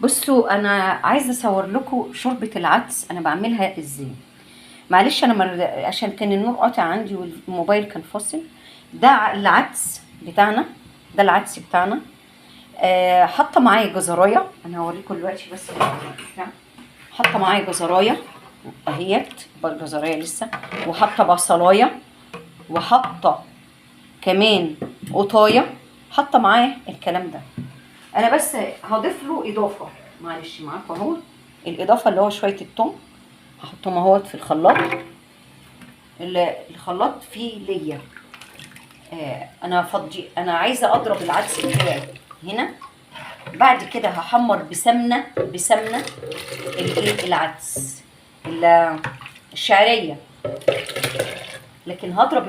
بصوا انا عايزه اصور لكم شوربة العدس انا بعملها ازاي. معلش انا عشان كان النور قاطع عندي والموبايل كان فاصل. ده العدس بتاعنا، ده العدس بتاعنا. حاطه معايا جزرايه، انا هوريكم دلوقتي بس بتاع. حاطه معايا جزرايه اهيت، جزرايه لسه، وحاطه بصلايه، وحاطه كمان قطايه، حاطه معاه الكلام ده. انا بس هضيف له اضافه، معلش معاكم اهو، الاضافة اللي هو شوية الثوم هحطهم اهوت في الخلاط. الخلاط فيه ليا. انا فضي، انا عايزه اضرب العدس بتاعي هنا. بعد كده هحمر بسمنه الايه، العدس، الشعرية. لكن هضرب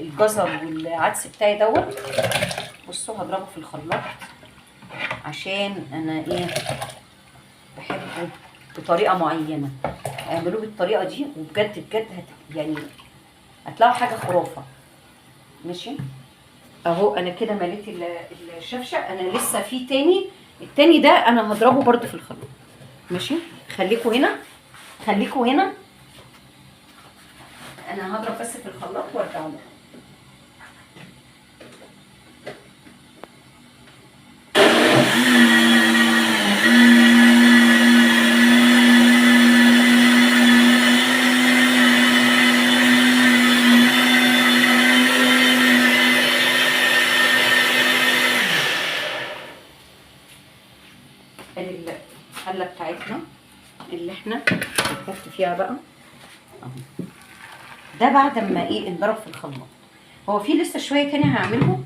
الجزر والعدس بتاعي دوت. بصوا هضربه في الخلاط عشان انا ايه، بحبه بطريقة معينة. اعملوه بالطريقة دي وبجد بجد هتلاقوا حاجة خرافه. ماشي اهو انا كده مليت الشفشه. انا لسه في تاني، التاني ده انا هضربه برده في الخلاط. ماشي، خليكوا هنا، خليكوا هنا، انا هضرب بس في الخلاط وارجع لكم. الحلة بتاعتنا اللي احنا هنحط فيها بقى اهو ده بعد ما ايه انضرب في الخلاط. هو في لسه شوية تاني هعمله،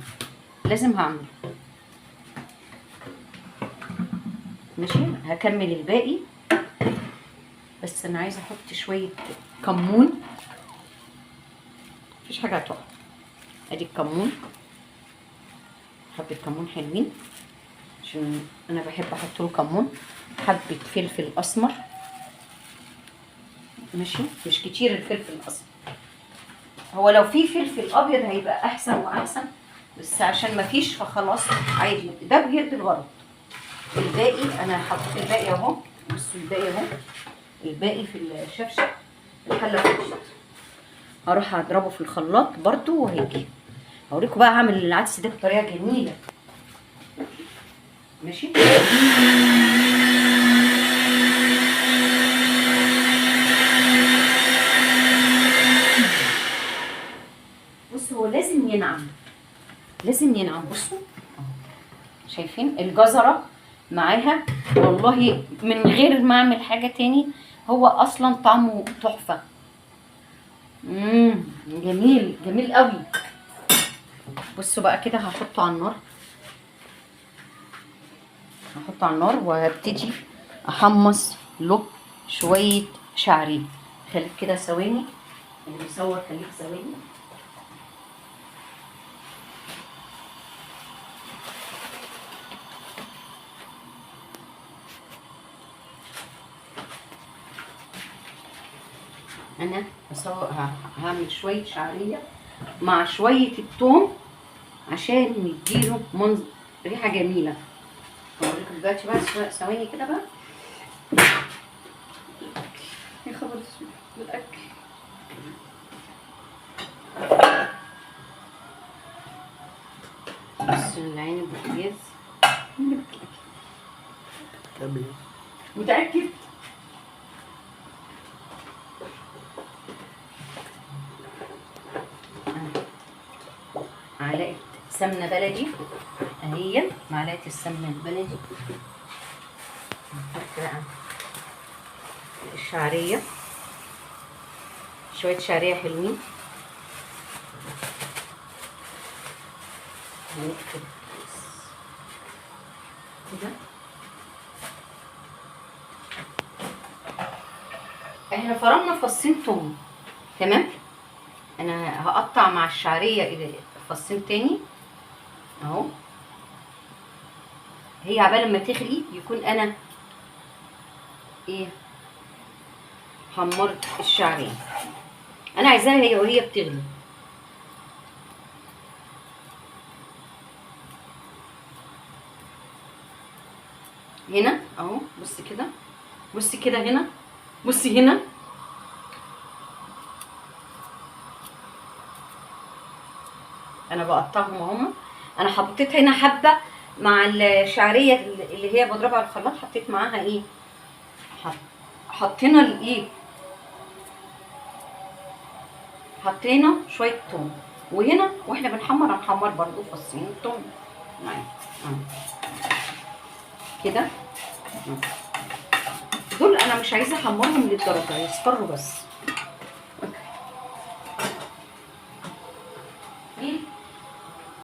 لازم هعمله. ماشي هكمل الباقي، بس انا عايزه احط شوية كمون، مفيش حاجة هتقع. ادي الكمون، حبه كمون حلوين عشان انا بحب احط له كمون، حبه فلفل اسمر. ماشي، مش كتير الفلفل الاسمر، هو لو في فلفل ابيض هيبقى احسن واحسن، بس عشان مفيش فخلاص عادي، ده بيدي الغرض. الباقي انا حطيت الباقي اهو، بصوا الباقي اهو، الباقي في الشفشه الحلة خلصت. هروح اضربه في الخلاط برضو وهيجي هوريكم بقى هعمل العدس ده بطريقة جميلة. ماشي، بصوا هو لازم ينعم، لازم ينعم. بصوا شايفين الجزره معاها، والله من غير ما اعمل حاجة تاني هو اصلا طعمه تحفة. جميل جميل قوي. بصوا بقى كده هحطه على النار، هحطه على النار وهبتدي احمص له شوية شعرية. خليك كده ثواني، اللي بيصور خليك ثواني. انا هعمل شوية شعرية مع شوية الثوم عشان نديله منظر ريحه جميلة. هوريكم دلوقتي بقى ثواني كده بقى. يا خبر اسود بالاكل. بص العين البوتاجاز. كمل. متاكد؟ معلقه سمنه بلدي اهي، معلقه السمنة البلدي. نحط بقى الشعرية، شوية شعرية حلوين. هنقفل كده. احنا فرمنا فصين توم، تمام؟ انا هقطع مع الشعرية فصين تاني اهو، هي عبال ما تغلي يكون انا ايه حمرت الشعرية. انا عايزاها هي وهي بتغلي. هنا اهو، بصي كده، بصي كده هنا، بصي هنا. انا بقطعهم اهم. انا حطيت هنا حبه مع الشعرية اللي هي بضربها على الخلاط، حطيت معاها ايه؟ حطينا الايه؟ حطينا شوية توم. وهنا واحنا بنحمر هنحمر برضو فصين توم معايا كده. دول انا مش عايزه احمرهم للدرجة، يصفروا بس.